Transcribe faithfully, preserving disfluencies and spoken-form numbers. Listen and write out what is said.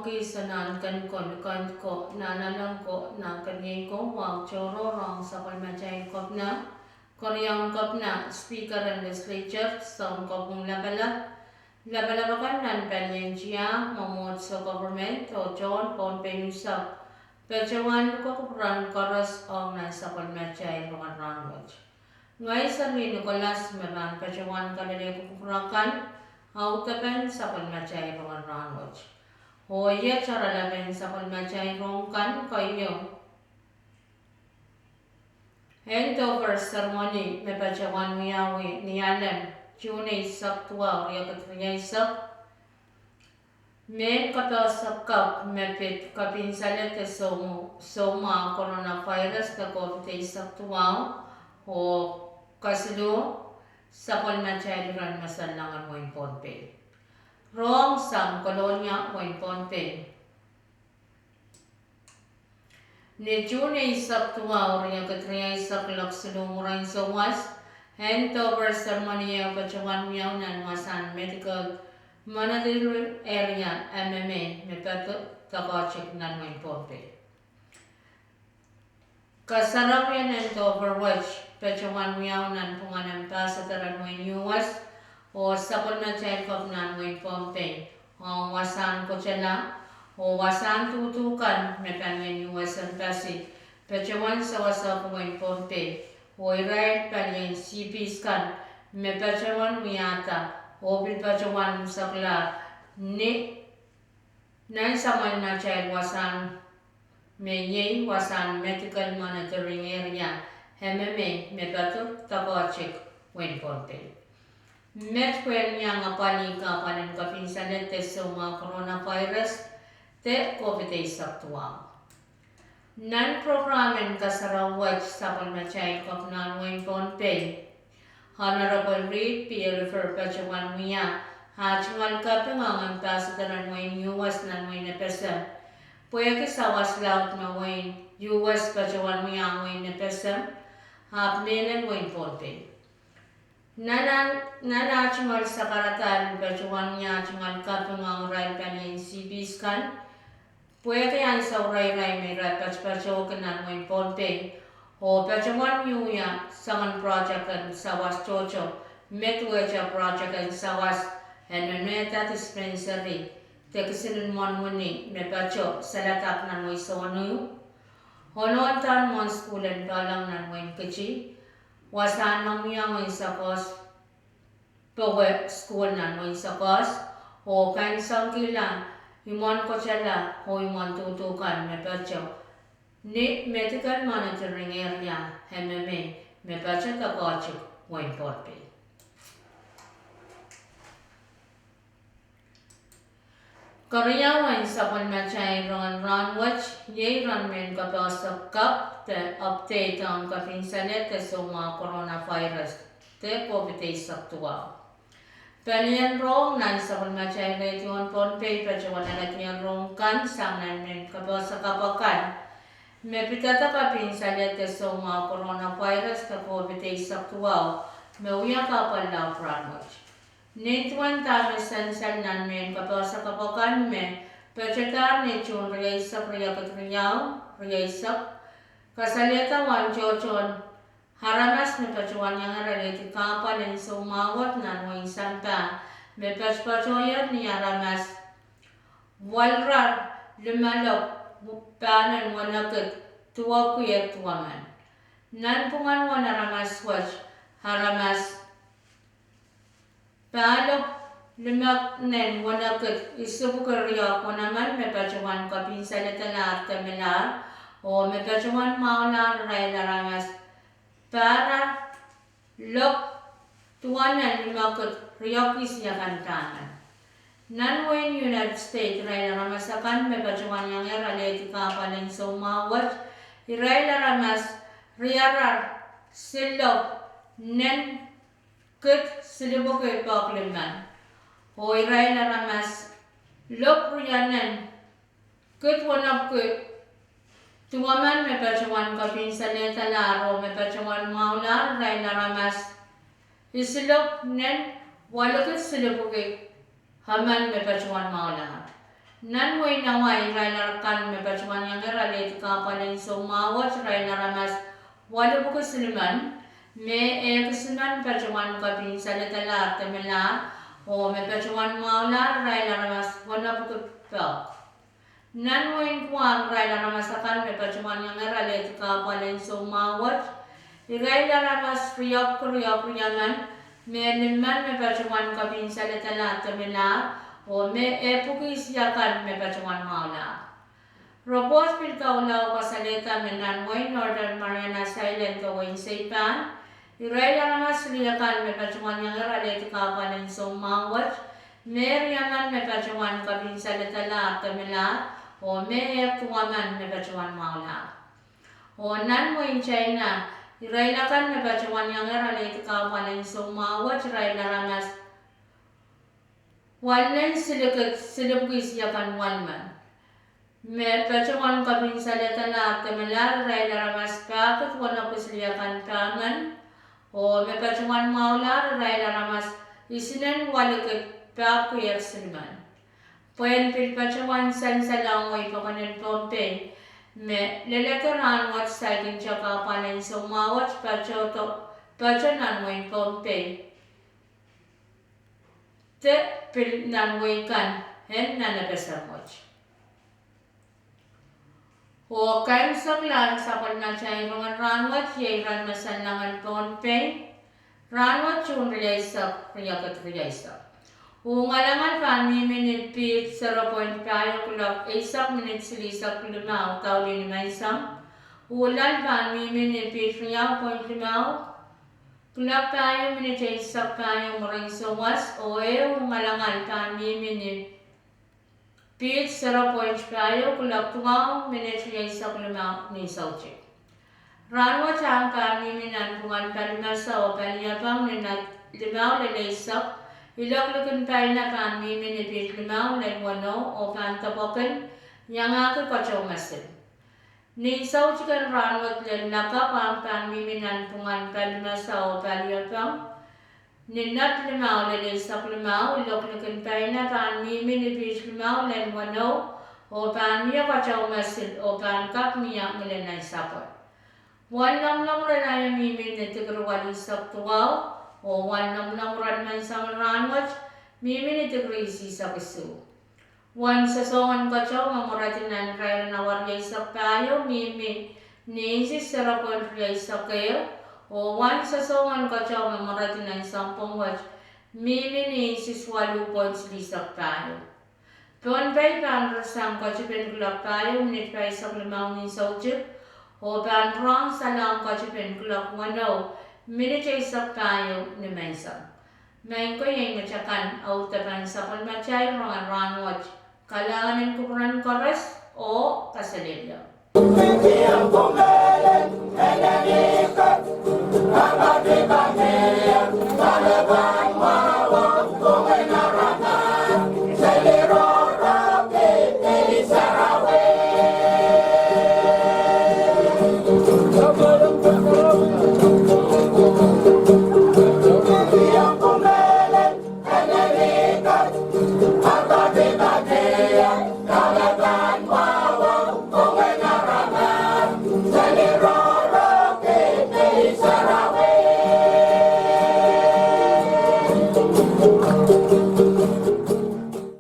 Kihsang nan ken ko, likend ko, nan elen ko, nan keniei ko, wahu tohrohr ong sapwellimatail kepina, keriaun kepina, Speaker en Legislature, Sounkopwung Lapalap, lapalap akan nan palien tiahk, mwomwohdiso, government, oh tohn Pohnpei unsek, patohwan kupwuren koaros ong nan sapwellimatail rongen rahnwet. Ngehi Serlihn Nicholas me pahn patohwan kalelehki kupwur akan audepen sapwellimatail rongen rahnwet. Oh iet oaralapen sapwellimatail rohng kan keieu: Handover ceremony me patohwan wiawi ni Alem, June eisek duwau, riekid rieisek. Mehn kapohse kapw me pid kepinsalehde soumwahu coronavirus de COVID eisek duwau, oh kesiluh, sapwellimatail iren mwomwen lahngan wehin Pohnpei. Rohng sang Kolonia, wehin Pohnpei. Ni June eisek duwau, riekid rieisek, lok siluh mwurin souwas, handover ceremony ehu patohwan wiawi nan wasahn Medical Monitoring Area, M M A, me patohdo doadoahk nan wehin Pohnpei. Kasarawien handover wet patohwan wiawi nanpwungen ambassador en wehin U S oh sapwellimatail kepina en wehin Pohnpei ong wasahn kotala oh wasahn duhduh kan me palien U S Embassy patohwan sewesehki wehin Pohnpei, oh irail palien C Ps kan me patohwan wiahda oh pil patohwan unsek lahr ni nan samwalahn atail wasahn me iei wasahn Medical Monitoring Area, M M A, me patohdo doadoahk wehin Pohnpei. Met pwehn iang apwalih kahpwal en kepinsalehde soumwahu coronavirus de COVID eisek duwau. Nan program en kasarawi wet, sapwellimatail kepina en wehin Pohnpei, Honorable Reed P. Oliver, patohwan wia ah tungoal kaping ong ambassador en wehin U S nan wehin F S M pwehki sawas laud me wehin U S patohwan wia ong wehin F S M, ahpw mehlel wehin Pohnpei. Nan ah tungoal sakaradahn, patohwan wia ah tungoal kaping ong irail palien C Ps kan pwehki ansou rairai me irail patopatohki nan wehin Pohnpei, oh patohwan wiewia soangen project en sawas tohto me duwehte project en sawas en Onehda Dispensary de kisinin mwohn wini me patoh Saledap nan wehi Sohn-ih, Onohdahn mwohn sukuhl en Palang nan wehin Kiti, wasahn omwiomw en Sakoas, powe sukuhl nan wehin Sakoas, oh kansengkihla imwen kotala oh imwen duhduh kan me patoh ni Medical Monitoring Area, M M A, me patohdo doadoahk wehin Pohnpei. Keriaun sapwellimatail rongen rahnwet iei iren mehn kapohse kapw de update ong kepinsalehde soumwahu coronavirus de COVID eisek duwau. Palien rohng nan sapwellimatail radio en Pohnpei patohwan alehdier rohng kan sang nan mehn kapohse kapw akan me pidada kepinsalehde soumwahu coronavirus de COVID eisek duwau me wia kahpwal laud rahnwet. Nin duwen dahme sansal nan mehn kapohse kapw akan me patohdahr ni June rieisek, riekid riau, rieisek, kasalehda waun tohtohn aramas me patohwan iangehr alehdi kahpwal en soumwahu wet nan wehin sampah me patopatohier ni aramas walirar limelepw panen wenekid duwepwiki duwemen. Nanpwungen wehin aramas wet, aramas pahlopw limepwiki wenekid isipwiki riehk wenemen me patohwan kepinsaledalahr de melahr, oh me patohwan mwahulahr irail aramas pahra lepw duwenen limekid riehk isiakan pahmen. Nan wehin United States irail aramas akan me patohwan iangehr alehdi kahpwal en soumwahu wet, irail aramas riarar silepw nen kid silipwiki pahk limmen, oh irail aramas lepw rienen kid wenepwiki duwemen me patohwan kepinsaledalahr oh me patohwan mwahulahr irail aramas isilopw nen welikid silipwiki emen me patohwan mwahulahr. Nan wehin Hawaii, irail akan me patohwan iangehr alehdi kahpwal en soumwahu wet irail aramas waluhpwuki silimen, me ehk isimen patohwan kopin saledalahr de melahr, oh me patohwan mwahulahr irail aramas wenepwuki pahk. Nan wehin Guam, irail aramas akan me patohwan iangehr alehdi kahpwal en soumwahu wet irail aramas riepwuki riepwuki riemen, me limen me patohwan kopin saledalahr de melahr, oh me epwiki isiakan me patohwan mwahulahr. Repwoht pil doula oh kasalehda me nan wehin Northern Mariana Islands oh wehin Saipan, irail aramas riakan me patohwan iangehr alehdi kahpwal en soumwahu wet, me riemen me patohwan kopin saledalahr de melahr, oh me ehk duwemen me patohwan mwahulahr. Oh nan wehin China, irail akan me patohwan iangehr alehdi kahpwal en soumwahu wet irail aramas walen silikid silipwuki isiakan welimen, me patohwan kopin saledalahr de melahr irail aramas pahkid wenepwuki siliakan pahmen, oh me patohwan mwahulahr irail aramas isinen welikid pahpwiki ehk silimen. Pwehn pil patohwan sansalohng wehi pokon en Pohnpei, me lelehdo rahnwet saikinte kahpwal en soumwahu wet patohdo, patohdo nan wehin Pohnpei, de pil nan wehi kan en nan FSM wet. Oh kaimwiseklahn sapwellimatail rongen rahnwet iei iren me sansalohng en Pohnpei, rahnwet June rieisek, riekid rieisek. Uh ngalangal pahn mihmi ni piht zero point pahieu kuloak eisek minit silihsek limau daulih ni menseng. Uh loal pahn mihmi ni piht riau point limau kuloak pahieu minit eisek pahieu mwurin souwas, oh eh uh ngalangal pahn mihmi ni piht zero point pahieu kuloak duwau minit rieisek limau ni soutik. Rahnwet ahng pahn mihmi nanpwungen Palimese oh Paliepeng ni nat limau lel eisek, ilok likin paina pahn mihmi ni piht limau lel weneu oh pahn depwekin iangahki keteu mesil. Ni soutik en rahnwet lel lakapw ahng pahn mihmi nanpwungen Palimese oh Paliepeng ni nat limau lel eisek limau, ilok likin paina pahn mihmi ni piht limau lel weneu oh pahn mie keteu mesil oh pahn kak mie ngilen ansapwe. Wen lomwlomw rehn aio mihmi ni dikiri welisek duwau, oh wen lomwlomw rehn menseng en rahnwet mihmi ni dikiri isihsek isuh. Wen sosohng en keteu me mweredi nan irair en awa rieisek pahieu mihmi ni inches zero point rieisek ehu, oh wen sosohng en keteu me mweredi nan sounpwong wet mihmi ni inches waluh point silihsek pahieu. Pohnpei pahn ririsang ketipin kuloak pahieu minit pahisek limau ni soutik, oh pahn pwurehng salehng ketipin kuloak weneu minit eisek pahieu ni menseng. Maing ko, iei met akan audepen sapwellimatail rongen rahnwet. Kalahngan en kupwuren koaros oh kaselehlie.